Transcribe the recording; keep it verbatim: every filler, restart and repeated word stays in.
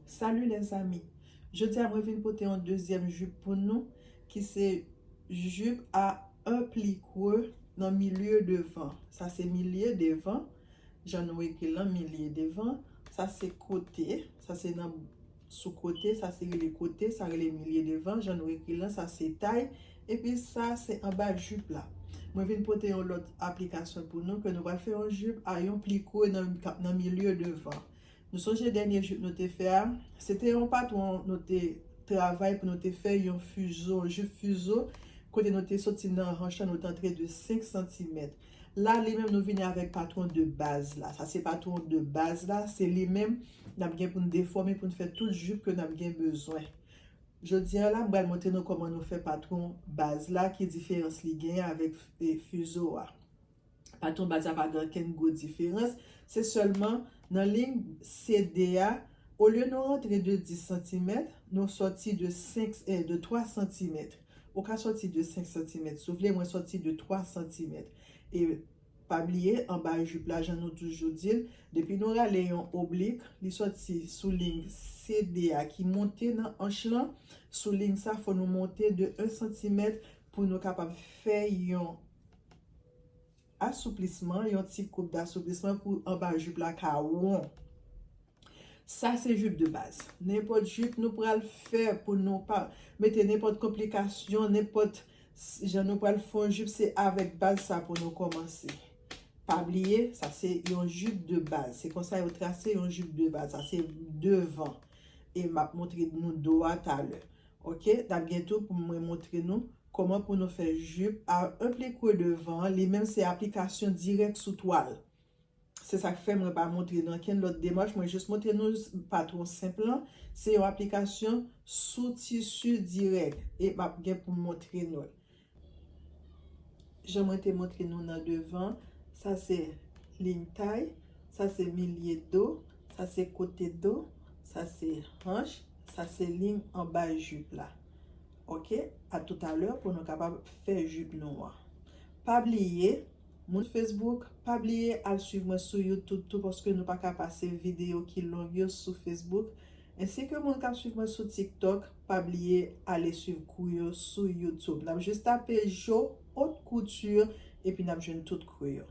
Salut les amis. Jodi a mwen vin pote yon dezyèm jip pou nou ki se jip a un pli creux nan milye devan. Sa se milye devan. Jan nou ekri l lan, milye devan. Sa se kote. Sa se nan sou kote. Sa se rele kote. Sa rele milye devan. Jan nou ekri l lan, sa se tay. Epi sa se anba jip la. Mwen vin pote yon lòt aplikasyon pou nou ke nou pral fè yon jip a yon pli creux nan, nan milye devan. Nou sonje dènye jip nou te fè a, se te yon patwon nou te travay pou nou te fè yon fizo, jip fizo, kote nou te soti nan hanch lan, nou te antre de senk santimèt. La, li menm, nou vini avèk patwon de baz la. Sa se patwon de baz la, se li menm n ap gen pou n defòme, pou n fè tout jip ke n ap gen bezwen. Jodi a la, m pral montre nou kòman nou fè patwon baz la, ki diferans li genyen avèk, e, fizo a. Patwon baz la pa gen okenn gwo diferans. Se sèlman nan liy C D a, olye nou rantre de dis santimèt, nou sòti de senk, eh, de twa santimèt. Ou ka sòti de senk santimèt. Si w vle, mwen sòti de twa santimèt. E pa bliye, anba jip la, jan nou toujou di l, depi nou rale yon oblik, li sòti sou liy C D a ki monte nan hanch lan. Sou liy sa, fò nou monte de en santimèt pou nou kapab fè yon asouplisman, yon ti koup dasouplisman pou anba jip la ka won. Sa se jip de baz. Nenpòt jip nou pral fè pou nou pa mete nenpòt konplikasyon, nenpòt s-, jan nou pral fè yon jip, se avèk baz sa pou nou kòmanse. Pa bliye, sa se yon jip de baz. Se konsa yo trase yon jip de baz. Sa se devan. E m ap montre nou do a talè. Oke, n ap gen tou pou mwen montre nou kòman pou nou fè jip a un pli creux devan an. Li menm se aplikasyon dirèk sou twal. Se sa k fè mwen pa montre nan kenn lòt demach, mwen jis montre nou s-, patwon senp lan. Se yon aplikasyon sou tisi dirèk. E m ap gen pou m montre nou l. Jan mwen te montre nou nan devan, sa se liy tay, sa se milye do, sa se kote do, sa se hanch, sa se liy anba jip la. Oke, a toutalè pou nou kapab fè jip nou an. Pa bliye, moun Facebook, pa bliye al swiv mwen sou YouTube tou, paske nou pa ka pase videyo ki long yo sou Facebook. Ensi ke moun k ap swiv mwen sou TikTok, pa bliye ale swiv kou yo sou YouTube. N ap jis tape Jo Haute Couture epi n ap jwenn tout kou yo.